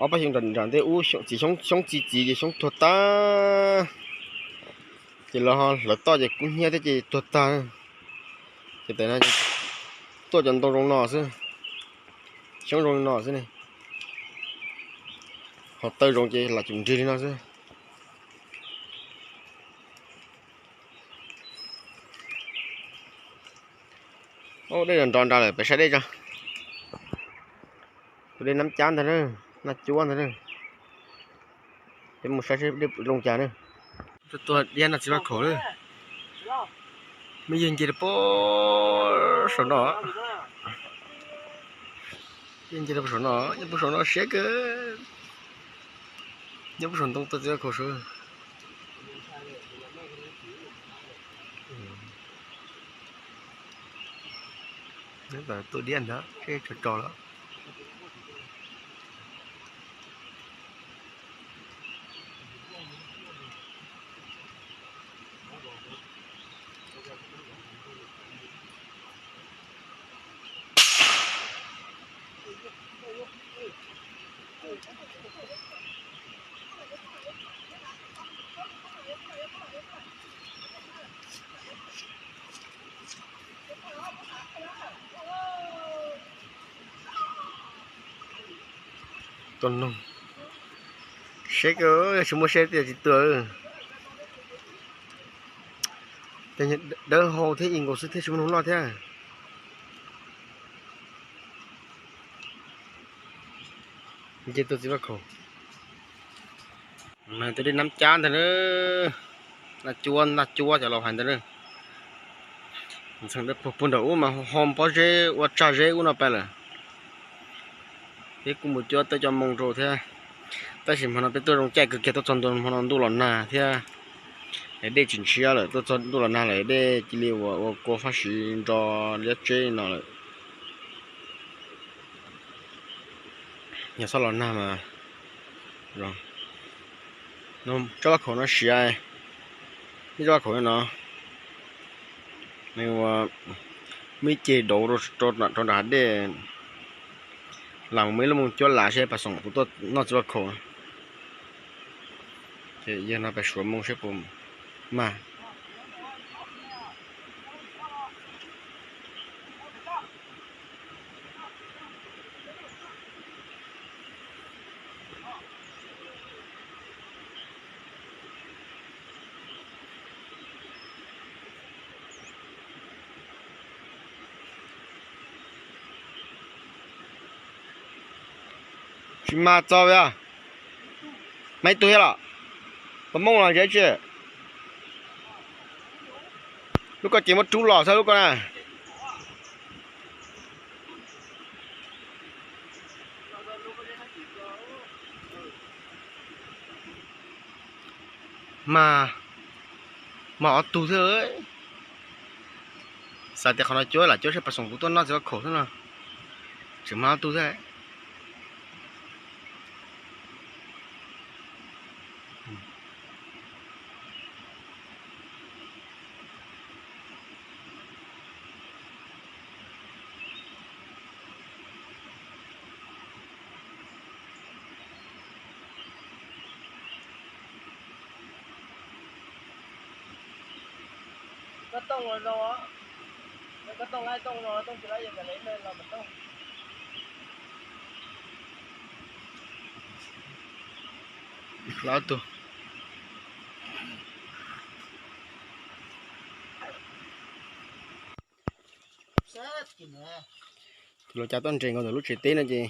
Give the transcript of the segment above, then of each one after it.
Ob pab xyoob nram ntej ub, txiv xyoob txiv txiv ces xyoob tuag tag. Ces lawv ho hlawv toj ces kub hnyiab thiab ces tuag tag. Ces tam no tuaj cov ntoo zoo no xwb, xyoob zoo li no xwb ne. Ho taw zoo ces lam cum nrig li no xwb. Dej nrov nrov lawm, peb saib dej tso. Tus dej Nab Cab ntag na, Naj Cuab ntag na. Peb mus saib seb dej zoo cas na. Tuaj diab Naj Txiv Vaj Khaum na. Muaj yawg nce rau pem saum no. Yawg nce rau pem saum no, nyob pem saum no siab kawg. Nyob pem saum ntoo tuaj Txiv Vaj Khaum sawv. Nyob tom tuaj diab ntag, seb tso tso lawm. Tuaj noog seb, tsis muaj seb tias tsis tuaj. Dawb hau thiab ib nkaus xwb thiaj tsis muaj noog noj thiab. Nce tuaj Txiv Vaj Khaum. Tuaj dej Nab Cab ntag na, Naj Cuab, Naj Cuab cov laus hais ntag na. Ntxhee puag nram ub mas ho pob zeb ua tsag zeb ub no pab lawm. Peb kuj mus cuab tau cov moo rau thiab. Tab sis hmo no peb tuaj zoo caij kawg kiag, tuaj txog ntua hmo no ntuj los nag thiab. Es dej tsis ntshiab lawm, tuaj txog ntuj los nag lawm dej cia li ua ua kua faj siv nro liab tseb no lawm. Yog txhob los nag mas. Tsob Vaj Khaum no siav, ib tsob Vaj Khaum no, nws ua muaj ib ce dauv rau nram hav dej. Lam muaj ib lub moo cuab lav seb pas xoom puas tuaj noj Txiv Vaj Khaum. Ces yog no pais suav moo seb puas mag. Tsis mag txog, mag ib tug thiab los? Pab Moob los tsis? Lub ko ces muab rub los xwb lub ko na. Mag, mag ob tug thiab. Xav tias qhov no cuab lam cuab seb pas xoom puas tuaj noj Txiv Vaj Khaum xwb no. Tseem mag ob tug thiab. Lab tug. Tus hluas cas tuaj nres nkaus ntawm lub tsev teb no ces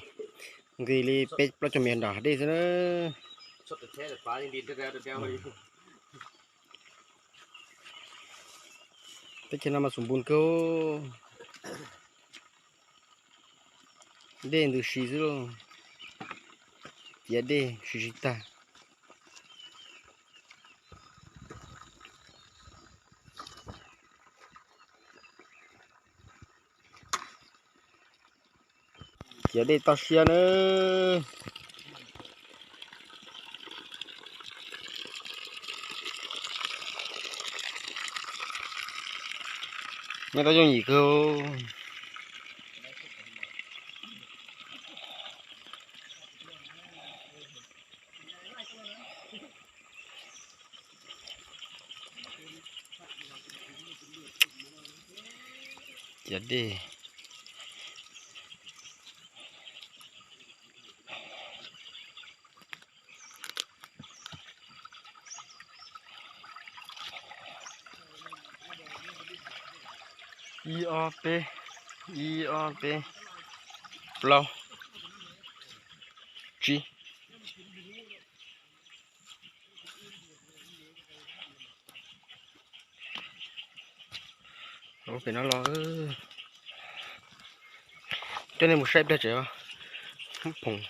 nqis li peb plaub caug mev nram hav dej xwb na. Teb chaws no mas xum npus kawg. Dej ntws si xwb lauj. Ciav dej si tsis tag. Ciav dej toj siab na. Nyob tau yooj yim kawg. Yog dej. Ib ob peb, ib ob peb, plaub, tsib. Pem no los, coj nej mus saib peb tsev phoom.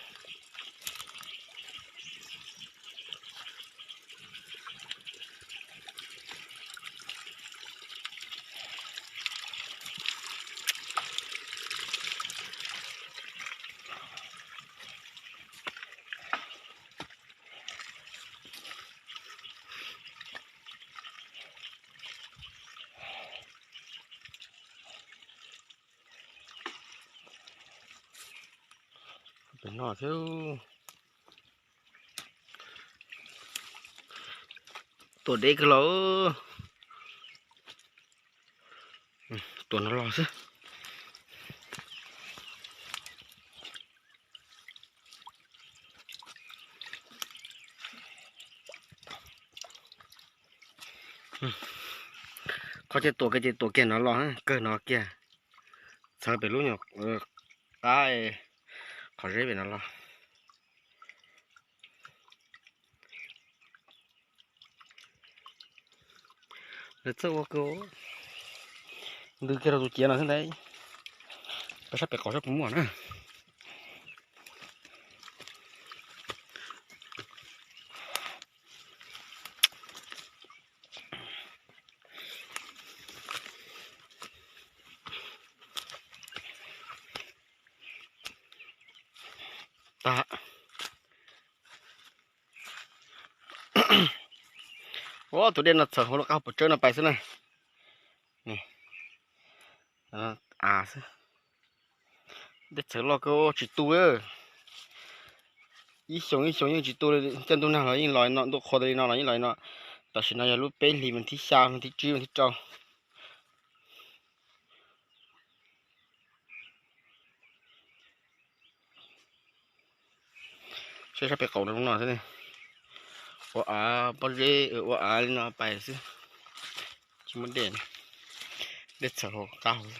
Pem no thiab. Tuaj deb kawg los. Tuaj no los xwb. Qhov ces tuaj kiag ces tuaj kiag no los, kawg no kiag. Txhawv pem lub nyuag qab qhov zeb pem no los. Lawv txawj ua kawg, ntws kiag rau tus ciav no xwb ntag. Peb sab pem qaum sab puas muaj na. Ua tus dej no txhawv hauv lub qab hauv paus tsawb no pais xwb na. Av xwb. Dej txhawv loj kawg tsis tu. Ib xyoos ib xyoos yeej tsis tu li, coj ntuj nag los yeej los no, ntuj qhua li no los yeej los no. Tam sim no yog lub peb hlis vas thib xya, vas thib tsib, vas thib rau. Saib sab pem qaum no xwb ne. Ua av pob zeb, ua av li no pais xwb. Tsis muaj dej, dej txhawv hauv qab hauv.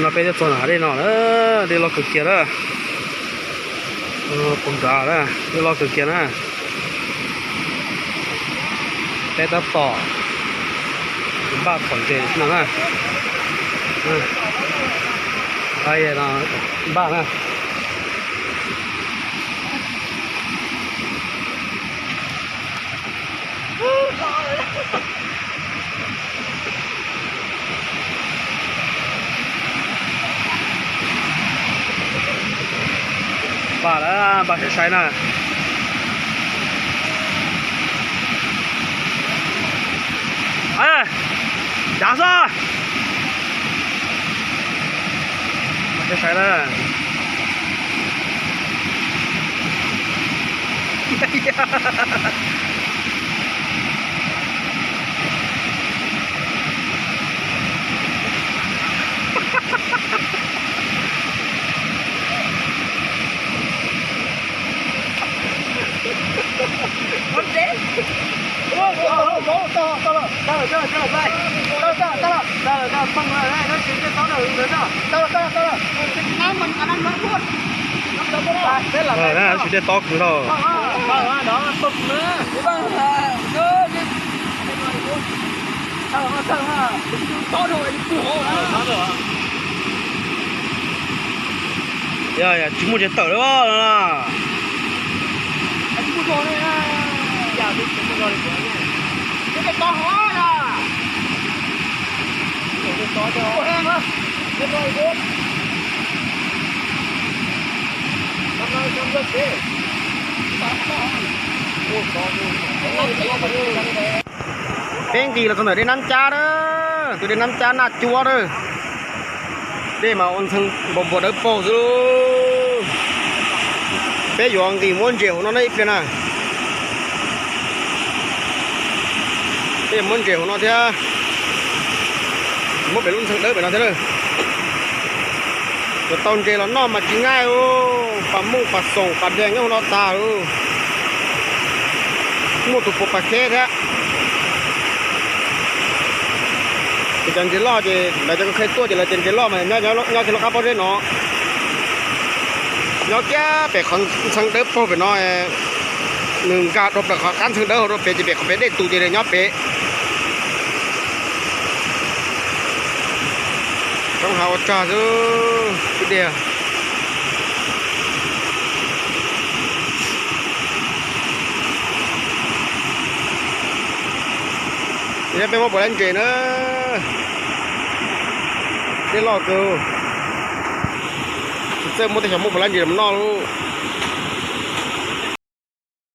No peb twb txog nram hav dej no na, dej loj kawg kiag na. Puag nrad na, dej loj kawg kiag na. Peb tab tom npaj phom ntses no na. Npaj na. Npaj na, npaj saib saib na. Dav xwb. Npaj saib saib na. Tsis dej tob kwv tau. Yog tsis muaj tsev tawm li no. Peb nqis los txog ntawm dej Nab Cab na, tus dej Nab Cab Naj Cuab na. Dej mas ua ntxhee npau npua dawb paug xwb lauj. Peb yuav nqis muab ntses hauv no na ib pliag na. Peb yuav muab ntses hauv no thiab. Muab pem lub ntxhee dawb pem no thiab na. Yuav tau ntses los noj mas tsis nqaij ub, pas muj pas xoom pas dees nyob hauv no tag ub. Muaj tus puas pas kheb thiab. Ces cov ntses loj ces lawv cov koj kheej tuaj ces lawv tias ntses loj mas nyob kiag lub qab pob zeb no. Nyob kiag pem qhov ntxhee dawb paug pem no, nws nkag rau pem qhov qab ntxhee dawb hauv rau pem ces pem qhov pem dej tus ces nyob pem. Roob hav ua tsag xwb ib diag. Yog peb muab puas lab ntses na. Dej loj kawg. Tsis txawj muab tej xyov muab puas lab ntses los noj lauj.